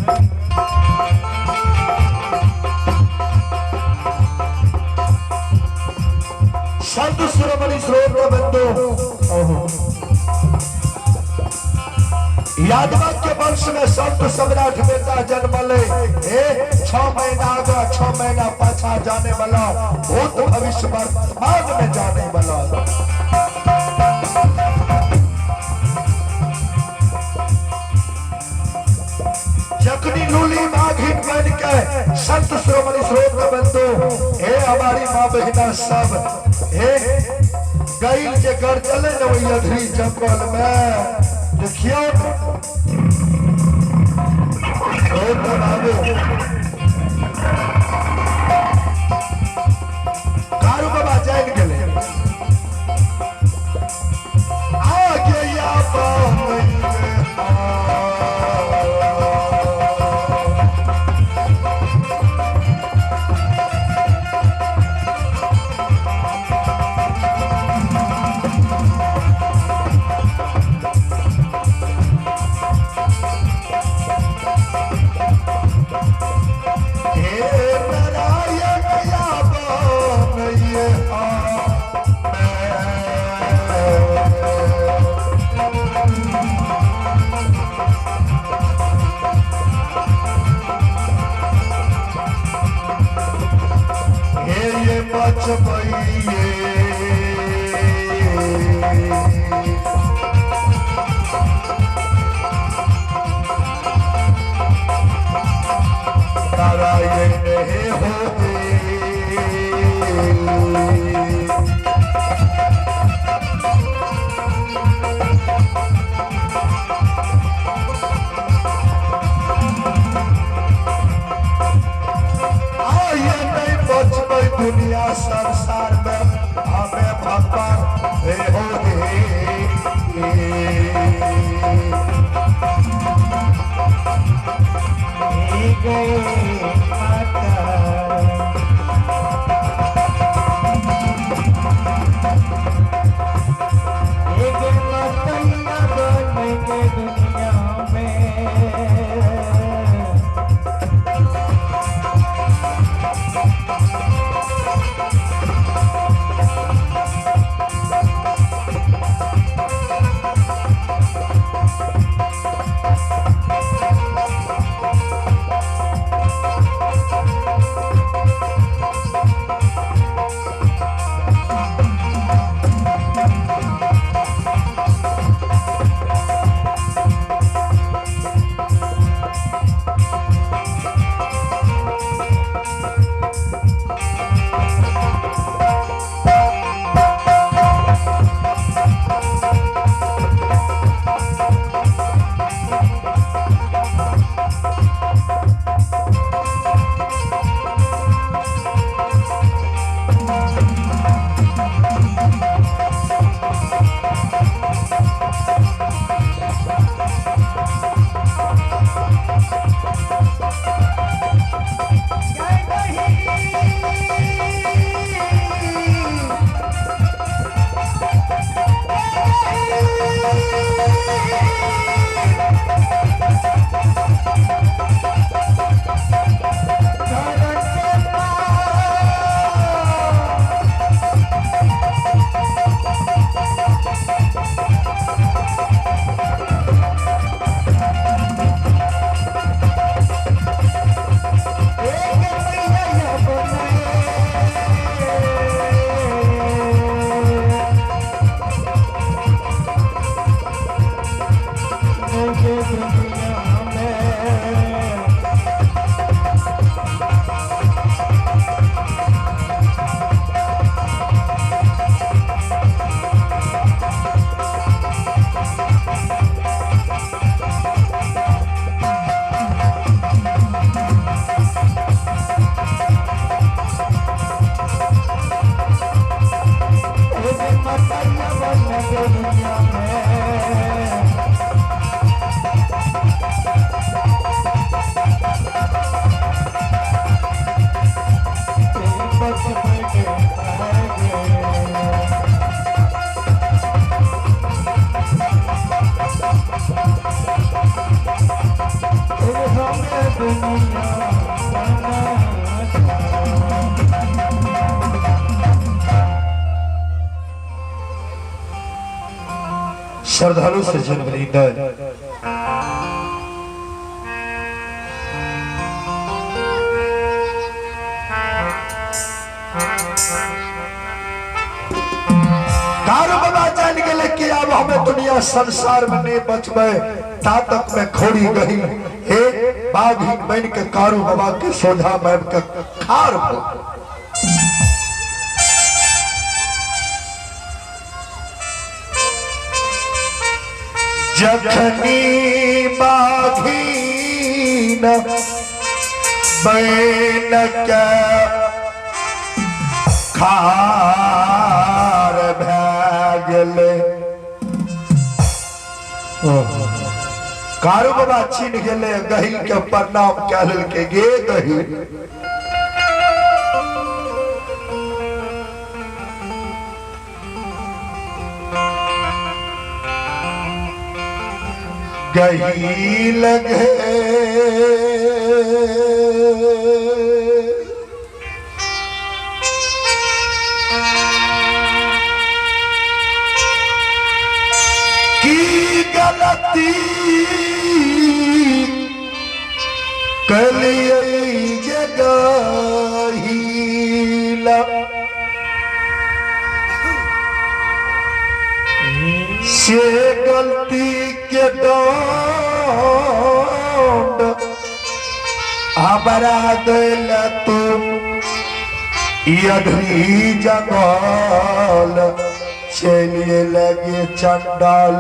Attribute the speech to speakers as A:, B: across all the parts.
A: संत शिरोमणि स्रोत बंधु यादव के वंश में संत सम्राट बेटा जन्मले ए 6 महीना आगा 6 महीना पाछा जाने वाला भूत भविष्य वर्तमान में जाने वाला। जखनी लूली माघिन बन के संत श्रोमणी स्रोत बंधु हे हमारी माँ बहिना सब हे गईल जे कर चले न वही अधरी जंगल में देखियो ओ तो बाबू कारू बाबा जान गेले आगे या हे नारायण या ये हे ये बचबइये नारायण हे हो आइए नहीं बचबै दुनिया संसार में हमें भगवान हे हो हे
B: गए माता एक मतैया बन के दुनिया में। दुनिया संसार।
A: श्रद्धालु से जन्म लींदर कारू बाबा जान गेले कि अब हमें दुनिया संसार में नहीं बचबे, ता तक में खोड़ी गई हे बाघी बन के कारू बाबा के सोझा में के खार हो। जखनी बाघी न बैन के खार भए गेलै। कारू बाबा छीन गेलै, गहिल के प्रणाम कए लेलकै, गे गहिल गही लगे की गलती कलिए जे गहीला से गलती के दंड हमरा दिल तू यधरी जंगल चलिए लगे चंडाल।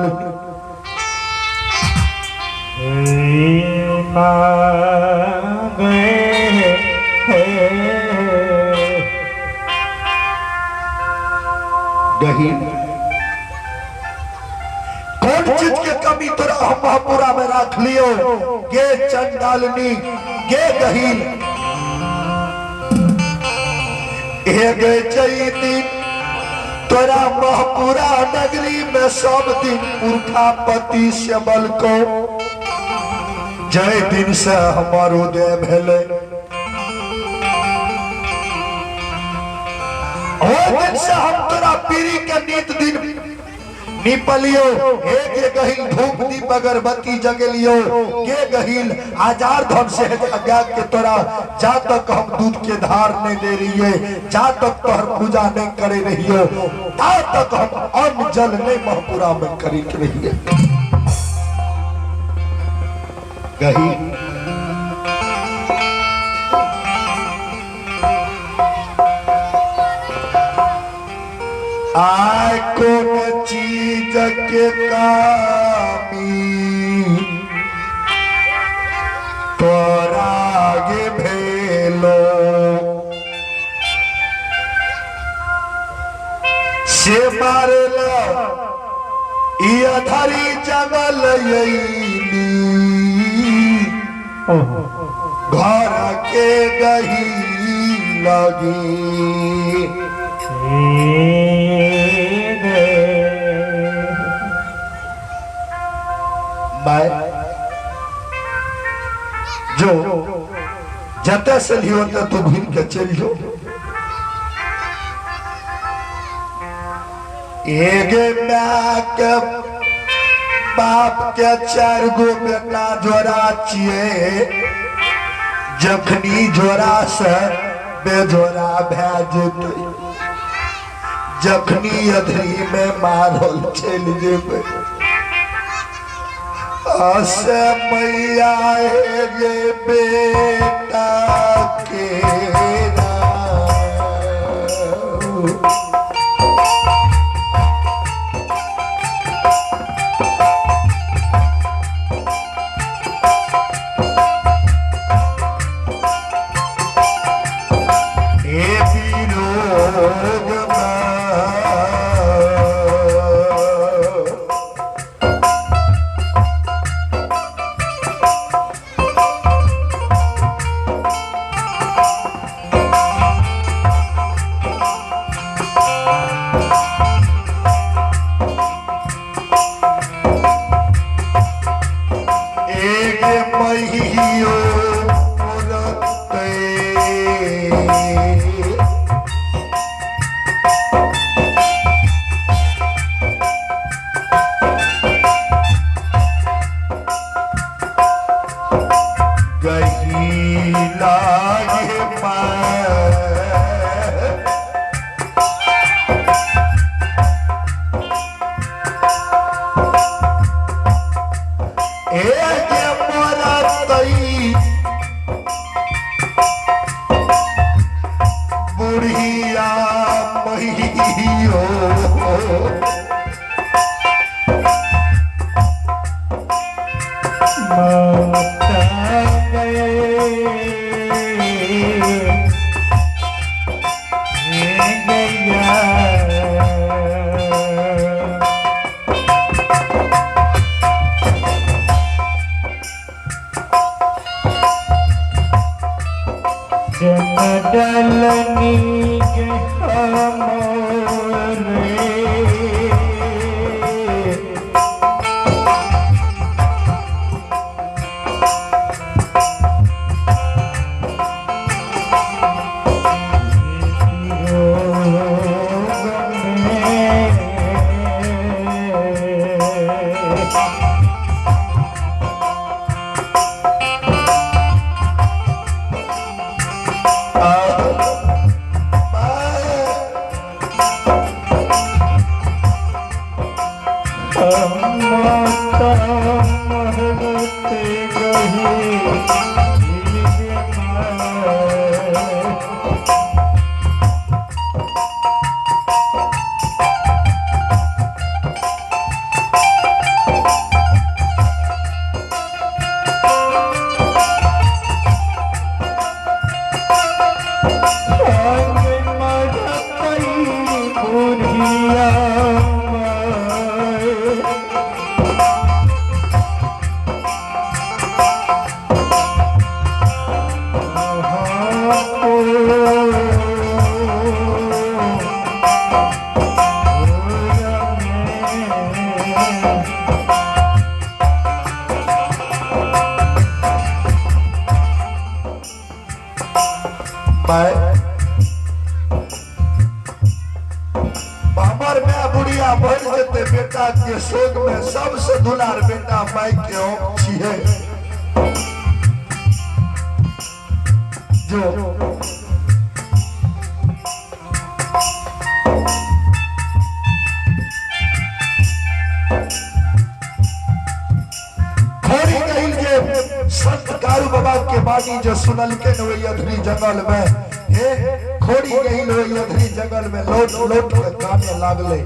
A: गही कौन चीज के कमी तोरा हम महापुरा में रख लियो गे चंडालनी गे गहील। हे गे चैती तोरा महपुरा नगरी में सब दिन पुरखा पति से बल को जय दिन से हमार उदय भेले ओ दिन से हम तोरा पीरी के नित दिन निपलियो। हे के गहिल धूप दीप अगरबत्ती जगेलियो के गहिल हजार धन से आज्ञा के तोरा जा तक हम दूध के धार नहीं दे रही है, जा तक तोहर पूजा नहीं करे रहियो, ता तक हम अन्न जल नहीं महपुरा में करे रहिए। गही आय कौन चीज के कामी तोरा गे भेलो से मारला ई अधरी जंगल अइली घर के गही लगी। मैं जो जते से लियो तो तू घूम के चल जो। एगे my के बाप के चार गो बेटा जोड़ा छिए, जखनी जोड़ा से बेजोड़ा भए जेतै, जखनी अधरी में मारल चलि जेबै। असे मैया हे गे बेटा के गहीला ये माय। ए जे मोरा तई बुढ़िया महियो
B: माता गए गैया। जनडलनी के हमरे।
A: मैं हमर माय बुढ़िया मर जेते बेटा के शोक में सबसे दुलार बेटा माय के हम छिए जो खोरी गइल जे संत कारू बाबा के बानी जो सुनल के न ओहि अधरी जंगल में हे खोरी गइल ओहि अधरी जंगल में लौट लौट के काने लागले।